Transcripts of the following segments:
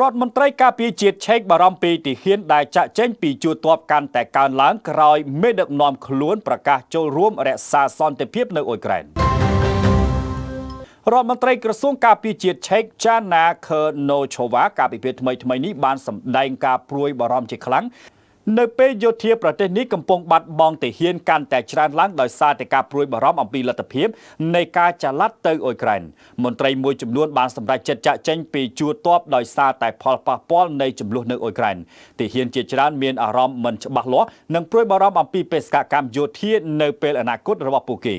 រដ្ឋមន្ត្រីការពារជាតិឆេកបារម្ភពីទាហានដែលចាក់ចេញពីជួរទ័ពកាន់តែកើនឡើងក្រោយមេដឹកនាំខ្លួនប្រកាសចូលរួមរក្សាសន្តិភាពនៅអ៊ុយក្រែនរដ្ឋមន្ត្រីក្រសួងការពារជាតិឆេកចាណាខឺណូឆូវ៉ាកាលពីពេលថ្មីថ្មីនេះបានសម្ដែងការព្រួយបារម្ភជាខ្លាំងនៅពេលយោធាប្រទេសនេះកំពុងបាត់បង់ទាហានកាន់តែច្រើនឡើងដោយសារតែការព្រួយបារម្ភអំពីលទ្ធភាពនៃការចល័តទៅអ៊ុយក្រែនមន្ត្រីមួយចំនួនបានសម្រេចចិត្តចាក់ចេញពីជួរទ័ពដោយសារតែផលប៉ះពាល់នៃជម្លោះនៅអ៊ុយក្រែនទាហានជាច្រើនមានអារម្មណ៍មិនច្បាស់លាស់និងព្រួយបារម្ភអំពីបេសកកម្មយោធានៅពេលអនាគតរបស់ពួកគេ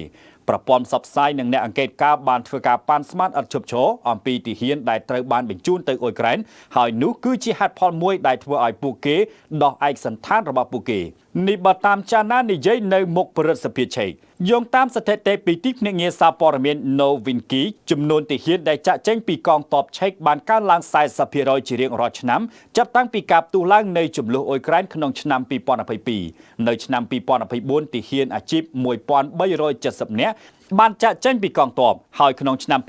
ប្រព័ន្ធផ្សព្វផ្សាយនិងអ្នកអង្កេតការណ៍បានធ្វើការប៉ាន់ស្មានឥតឈប់ឈរអំពីទាហានដែលត្រូវបានបញ្ជូនទៅអ៊ុយក្រែនហើយនោះគឺជាហេតុផលមួយដែលធ្វើឲ្យពួកគេដោះឯកសណ្ឋានរបស់ពួកគេនេះបើតាមចាណានិយាយនៅមុខព្រឹទ្ធសភាឆេកយោងតាមស្ថិតិពីទីភ្នាក់ងារសារព័ត៌មាន Novinki ចំនួនទាហានដែលចាក់ចេញពីកងទ័ពឆេកបានកើនឡើង40%ជារៀងរាល់ឆ្នាំចាប់តាំងពីការផ្ទុះឡើងនៃជម្លោះអ៊ុយក្រែនក្នុងឆ្នាំ2022នៅឆ្នាំ2024ទាហានអាជីព1370នាក់បានចាក់ចេញពីកងទ័ពហើយក្នុងឆ្នាំ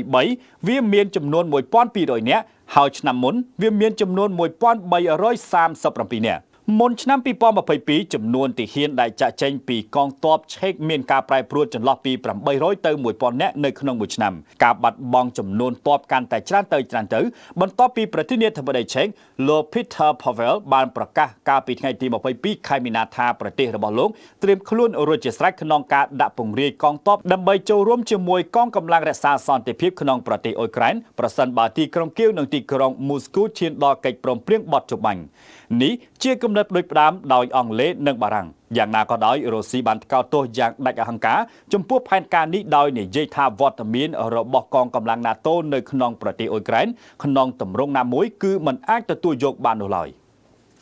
2023វាមានចំនួន1200នាក់ហើយឆ្នាំមុនវាមានចំនួន1337នាក់មុនឆ្នាំ2022ចំនួនទាហានដែលចាក់ចេញពីកងទ័ពឆេកមានការប្រែប្រួលចន្លោះពី800ទៅ1000នាក់នៅក្នុងមួយឆ្នាំការបាត់បង់ចំនួនទ័ពកាន់តែច្រើនទៅច្រើនទៅបន្ទាប់ពីប្រធានាធិបតីឆេកលោក Peter Pavel បានប្រកាសកាលពីថ្ងៃទី22ខែមីនាថាប្រទេសរបស់លោកត្រៀមខ្លួនរួចជាស្រេចក្នុងការដាក់ពង្រាយកងទ័ពដើម្បីចូលរួមជាមួយកងកម្លាំងរក្សាសន្តិភាពក្នុងប្រទេសអ៊ុយក្រែនប្រសិនបើទីក្រុងគៀវនិងទីក្រុងមូស្គូឈានដល់កិច្ចព្រមព្រៀងបទច្បាញ់នេះជាគំនិតផ្ដួចផ្ដើមដោយអង់គ្លេសនិងបារាំងយ៉ាងណាក៏ដោយរុស្ស៊ីបានថ្កោលទោសយ៉ាងដាច់អហង្ការចំពោះផែនការនេះដោយនិយាយថាវត្តមានរបស់កងកម្លាំង NATO នៅក្នុងប្រទេសអ៊ុយក្រែនក្នុងទម្រង់ណាមួយគឺមិនអាចទទួលយកបាននោះឡើយ។